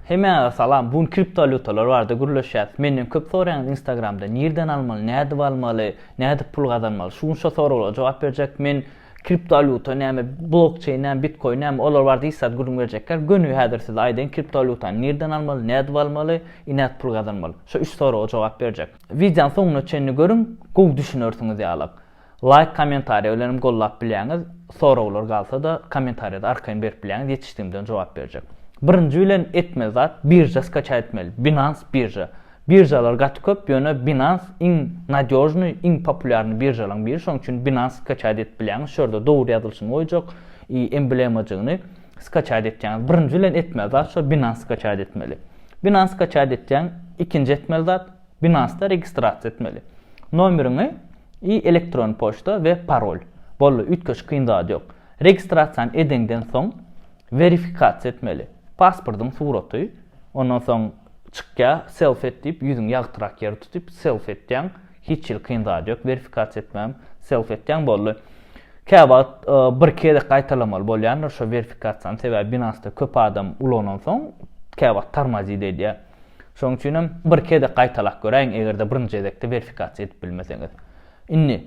Hemmäňize salam. Bu gün kriptowalýutalar barada gürleşýäs. Menden köp soraýaňyz Instagramda nirden almaly, nädip almaly, nädip pul gazanmaly. Şu gün şo soraglara jogap berjek. Men kriptowalýuta näme, blokçeýn näme, bitkoin näme olar barada hiç zat gürrüň berjekgäl. Göni häzir size aýdaýyn kriptowalýutany nirden almaly, nädip almaly i nädip pul gazanmaly. Şo üç soraga jogap berjek. Wideony soňuna çenli görüň, gowy düşünersiňiz ýalak. Laýk kommentariýa bilenem gollap bilýäňiz. Soraglar galsa-da kommentariýada arkaýyn berip bilýäňiz ýetişdigimden jogap berjek. Birinji bilen etmeli zat birža skaçat etmeli. Binance birža. Biržalar gaty köp ýöne Binance iň nadýožnyý iň populýarnyý biržalaň biri şoň üçin Binance skaçat edip bilýäňiz. Şu ýerde dogry ýazylşyny goýjak i emblemajygyny skaçat etýäňiz. Birinji bilen etmeli zat şo Binance skaçat etmeli. Binance skaçat etýäň ikinji etmeli zat Binance-da registrasiýa etmeli. Nomeriňi i elektron poçta we parol. Boldy, üýtgeşik kyn zady ýok. Registrasiýany edeňden soň werifikasiýa etmeli. Pasportyň suraty, ondan soň çykýar, selfi et diýip, ýüzüňi ýagtyrak ýere tutup selfi etýäň. Hiç hili kyn zady ýok, werifikasiýa etmäm, selfi etýäň boldy. Käwagt bir-iki gezek gaýtalamaly bolýandyr şo werifikasiýany, sebäbi Binance-da köp adam ulanansoň käwagt tormozit edýär. Şonuň üçinem birki gezek gaýtalap göräýiň, eger-de birinji gezekde werifikasiýa edip bilmeseňiz. Indi,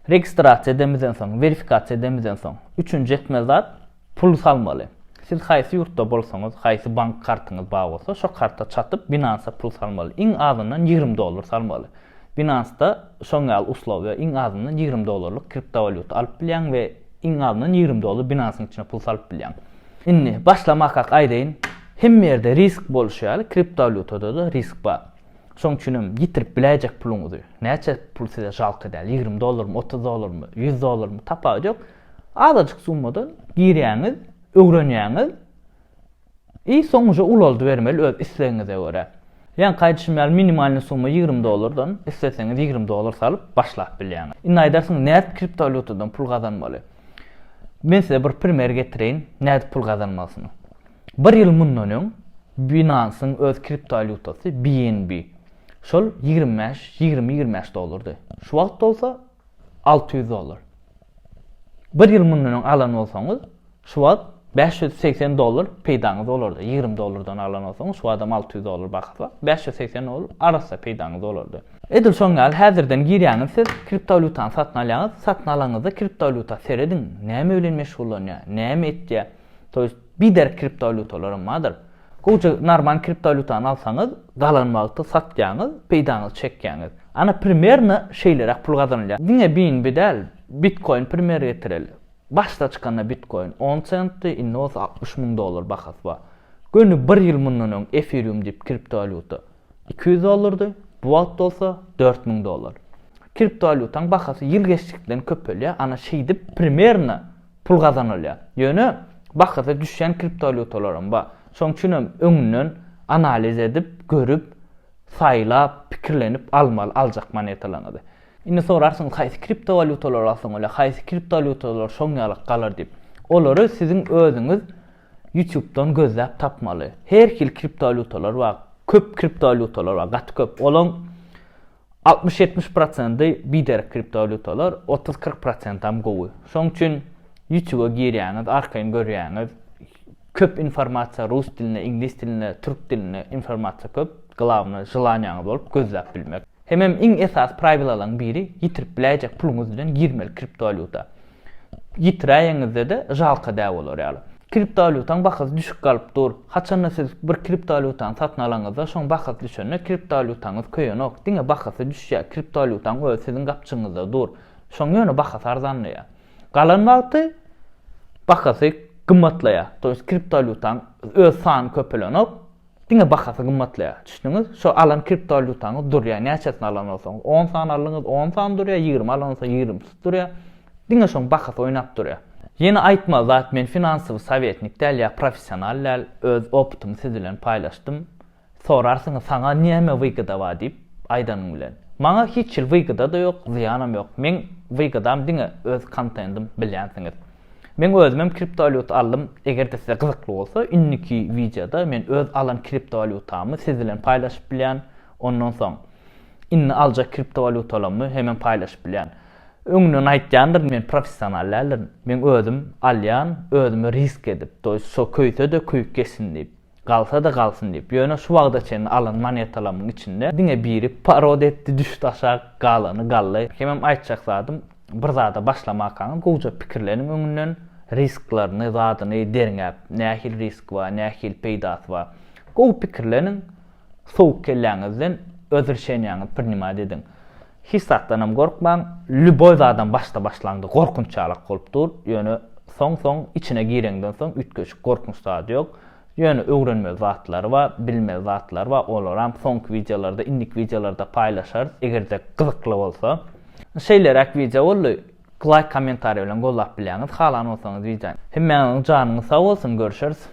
registrasiýa edemizden soň, werifikasiýa edemizden soň, üçünji etmeli zat, pul salmaly. Siz haýsy ýurtda bolsaňyz, haýsy bank kartyňyz bar bolsa, şo karta çatyp Binance-a pul salmaly. Iň azyndan 20 dollar salmaly. Binance-da şoň ýaly uslowiýa, iň azyndan 20 dollarlyk kriptowalýuta alyp bilýäň we iň azyndan 20 dollar Binance-yň içine pul salyp bilýäň. Indi, başlamakak aýdaýyn, hemme ýerde risk bolşy ýaly, kriptowalýutada-da risk bar. Şoň üçinem ýitirip biläýjek puluňyzy, näçe pul size žalka däl, 20 dollarmy, 30 dollarmy, 100 dollarmy, tapawudy ýok. Azajyk summadan girýäňiz, öwrenýäňiz i soň uje ulaldybermeli öz islegiňize görä. Ýaňky aýdyşym ýaly minimalnyý summa 20 dollardan, isleseňiz 20 dollar salyp başlap bilýäňiz. Indi aýdarsyňyz nädip kriptowalýutadan pul gazanmaly? Men size bir primer getireýin, nädip pul gazanmalysyny. Bir ýyl mundan öň Binance-yň öz kriptowalýutasy BNB şol 25, 20-25 dollardy. Şu wagt bolsa 600 dollar. Bir ýyl mundan öň alan bolsaňyz, şu wagt 580 dollar peýdaňyz bolardy. 20 dollardan alan bolsaňyz, şu wagtam 600 dollar bahasy bar. 580 dollar arassa peýdaňyz bolardy. Edil şoň ýaly häzirden girýäňiz siz kriptowalýutany satyn alýaňyz. Satyn alaňyzda kriptowalýuta serediň, näme bilen meşgullanýar, näme etýär. To ýest biderek kriptowalýutalaram bardyr. Gowja normal kriptowalýutany alsaňyz, galan wagty satýaňyz, peýdaňyzy çekýäňiz. Ana primerno şeýleräk pul gazanylýar. Diňe BNB däl, bitkoin primer getireli. Başda çykanda bitkoin on sentdi, indi bolsa 60 müň dollar bahasy bar. Göni bir ýyl mundan öň efirium diýip kriptowalýuta 200 dollardy, bu wagt bolsa 4000 dollar. Kriptowalýutaň bahasy ýyl geçdikden köpelýär, ana şeýdip primerno pul gazanylýar. Ýöne bahasy düşýän kriptowalýutalaram bar. Şonuň üçin hem öňünden analiz edip, görüp, saýlap, pikirlenip almaly aljak monetalaryňyzy. Indi sorarsyňyz haýsy kriptowalýutalary alsaň bolýar, haýsy kriptowalýutalar şoň ýaly galar diýip. Olary siziň özüňiz YouTube-dan gözläp tapmaly. Her hili kriptowalýutalar bar, köp kriptowalýutalar bar, gaty köp. Olaň 60-70 prosenty biderek kriptowalýutalar, 30-40 prosentam gowy. Şoň üçin YouTube-a girýäňiz, arkaýyn görýäňiz. Köp informasiýa rus dilinde, iňlis dilinde, türk dilinde informasiýa köp. Glawny želaniýaňyz bolup gözläp bilmek. Hemem iň esasy prawilalaryň biri ýitirip biläýjek puluňyz bilen girmeli kriptowalýuta. Ýitiräýeňizde-de žalka däl bolar ýaly. Kriptowalýutaň bahasy düşük galyp dur. Haçanda siz bir kriptowalýutany satyn alaňyzda şoň bahasy düşende kriptowalýutaňyz köýenok. Diňe bahasy düşýär. Kriptowalýutaň özi siziň gapjygyňyzda dur. Şoň ýöne bahasy arzanlaýar. Galan wagty bahasy gymmatlaýar. To ýest kriptowalýutaň öz sany köpelenok. Diňe bahasy gymmatlaýar. Düşdüňiz? Şo alan kriptowalýutaňyz durýar. Näçesini alan bolsaňyz. On sany aldyňyz, on sany durýar, 20 alan bolsa 20-si durýar. Diňe şoň bahasy oýnap durýar. Ýene aýtmaly zat men finansowy sowetnik däl ýa professional däl, öz opytymy siz bilen paýlaşdym. Sorarsyňyz saňa näme wygoda bar diýip aýdanyň bilen. Maňa hiç hili wygoda-da ýok, zyýanam ýok. Meň wygodam diňe öz kontendim bilýänsiňiz. Meň özümem kriptowalýuta aldym, eger-de size gyzykly bolsa indiki wideoda men öz alan kriptowalýutamy siz bilen paýlaşyp bilýän, ondan soň indi aljak kriptowalýutalarymy hemem paýlaşyp bilýän. Öňünden aýtýandyryn men professional däldirin. Meň özüm alýan, özüme risk edip, to ýest şo köýse-de köýüp geçsin diýip. Galsa-da galsyn diýip. Ýöne şu wagta çenli alan monetalamyň içinde diňe biri parod etdi, düşdi aşak, galany galdy. Hemem aýtjak zadym, bir zada başlamakaňyz gowja pikirleniň öňünden, risklaryny, zadyny derňäp, nähili risk bar, nähili peýdasy bar. Gowy pikirleniň, sowuk kelläňizden öz rişeniýaňyzy prinimat ediň. Hiç zatdanam gorkmaň, lýuboý zadam başda başlaňda gorkunç ýalak bolup dur, ýöne soň-soň içine gireňden soň üýtgeşik gorkunç zady ýok. Ýöne öwrenmeli zatlary bar, bilmeli zatlary bar, olaram soňky wideolarda, indiki wideolarda paýlaşarys, eger-de gyzykly bolsa. Şeýleräk wideo boldy. Laýk kommentariý bilen gollap bilýäňiz, halan bolsaňyz wideony. Hemmäňiziň janyňyz sag bolsun, görüşeris.